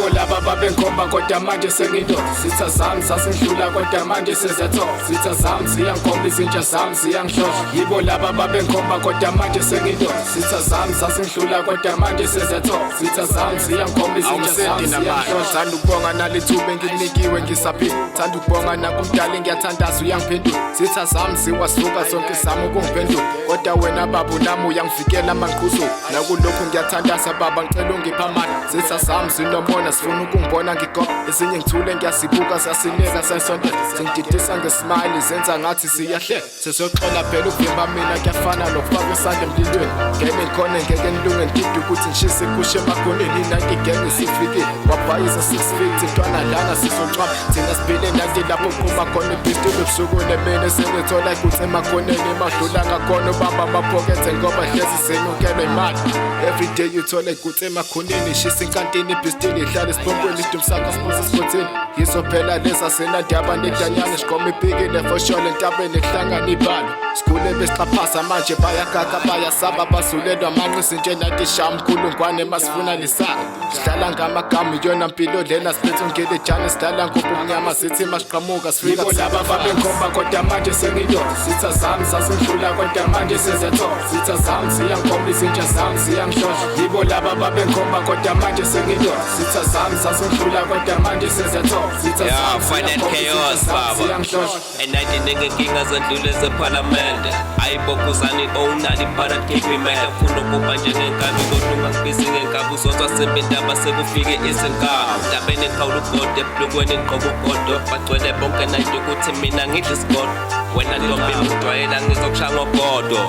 Yibo laba babengikhomba, kodwa manje sengiyindoda. Zitha zami zazingidlula, kodwa manje seziyathoba. Zitha zami ziyangikhomba, izinja zami ziyangihlohla. Yibo laba babengikhomba, kodwa manje sengiyindoda. Zitha zami zazingidlula, kodwa manje seziyathoba. Zitha zami ziyangikhomba, izinja zami Awumsendi namanje. ziyangihlohla. Thanda ukubonga nalithuba engilinikiwe ngisaphila. Thanda ukubonga nakumdala, ngiyathandaza, uyangiphendula. Zitha zami ziwasuka zonke zami ukungiphendula, kodwa wena baba unami, uyangivikela mangiqhuzuka. Nakulokhu ngiyathandaza, baba, ngicela ungipha amandla. Zitha zami zinomona, sifuna ukungibona ngigoba. Ezinye ngithule ngiyazibuka, ziyasineka, ziyanisondela, zingididisa ngesmile, zenza ngathi ziyahleka. Sesoxola phela, ukuvimba mina kuyafana nokufaka isandla emlilweni. Ngeke ngikhone, ngeke nilunge, ngidide ukuthi ngishise kushe emakhoneni. I-90 gang isifikile, wabhayiza 6 feet ntwana lana, sizoncwaba thina siphile 90 lapho kuqhuma khona ibhistuli ebusuku nemini. Sengithola ukuthi emakhoneni madlula ngakhona ubamba amaphokethe, ngoba hlezi sinukelwe imali. Everyday uthole ukuthi emakhoneni shisa inkantini, ibhistuli ihlala esipompweni, idumsakho siphose esikhothini. Yizo phela leza senandaba nedanyana, siqoma ipikile fosholo entabeni kuhlangana ibalo. Sikhule besixhaphasa, manje bayakaka, bayasaba, bazulelwa amanqisi nje nathi sha mkhulungwane masifuna lisaka. Sidlala ngamagama, iyona mpilo lena, siphethe ungelejane, sidlala ngobumnyama, sithi masiqhamuka sifika. Yibo laba babengikhomba, kodwa manje sengiyindoda. Zitha zami zazingidlula, kodwa manje seziyathoba. Zitha zami ziyangikhomba, izinja zami ziyangihlohla. Yibo laba babengikhomba, kodwa manje sengiyindoda. Zitha zami zazingidlula, kodwa manje seziyathoba. Zitha Yeah, zami find that ziyangikhomba, izinja chaos, zami baba. ziyangihlohla. And ningenkinga zendlule zephalamende, ayibokuzani owunali phakathi keep. Funa ukuba njengenkabi kodwa ungakubizi ngenkabi, uzozwa sembindaba sekufike izinkabi. Ndabeni ngikhawula ugodo, ebhlukweni ngigqoka ugodo, bagcwele bonke 90 ukuthi mina ngidla isigodo. Wena ntombi ngijwayela, ngizokushaya ngogodo.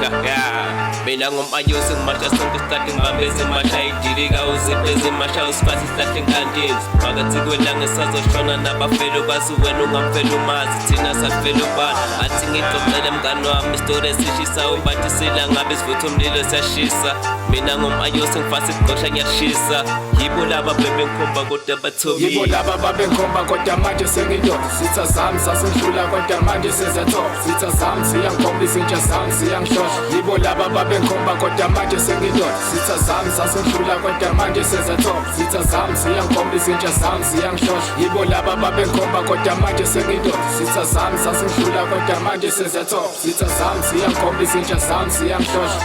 Ya, mina ngumayusi, ngimasha sonke isikhathi, ngibambe ezimasha idilika, uziphe ezimasha, usifase isihlahle enkantini phakathi kwelanga esazoshona nabafela ukwazi wena ungamfela umazi, thina safela ubani? Athi ngixoxele mngani wami isitori esishisa, ubathi silangabe sivutha umlilo, siyashisa. Mina ngumayusi, ngifase igqosha, ngiyashisa. Yibo laba bebengikhomba kodwa Yibo bathobile. laba babengikhomba, kodwa manje sengiyindoda. Zitha zami zazingidlula, kodwa manje seziyathoba. Zitha zami ziyangikhomba, izinja zami ziyangihlohla. Yibo laba babengikhomba, kodwa manje sengiyindoda. Zitha zami zazingidlula, kodwa manje seziyathoba. Zitha zami ziyangikhomba, izinja zami ziyangihlohla. Yibo laba babengikhomba, kodwa manje sengiyindoda. Zitha zami zazingidlula, kodwa manje seziyathoba. Zitha zami ziyangikhomba, izinja zami ziyangihlohla.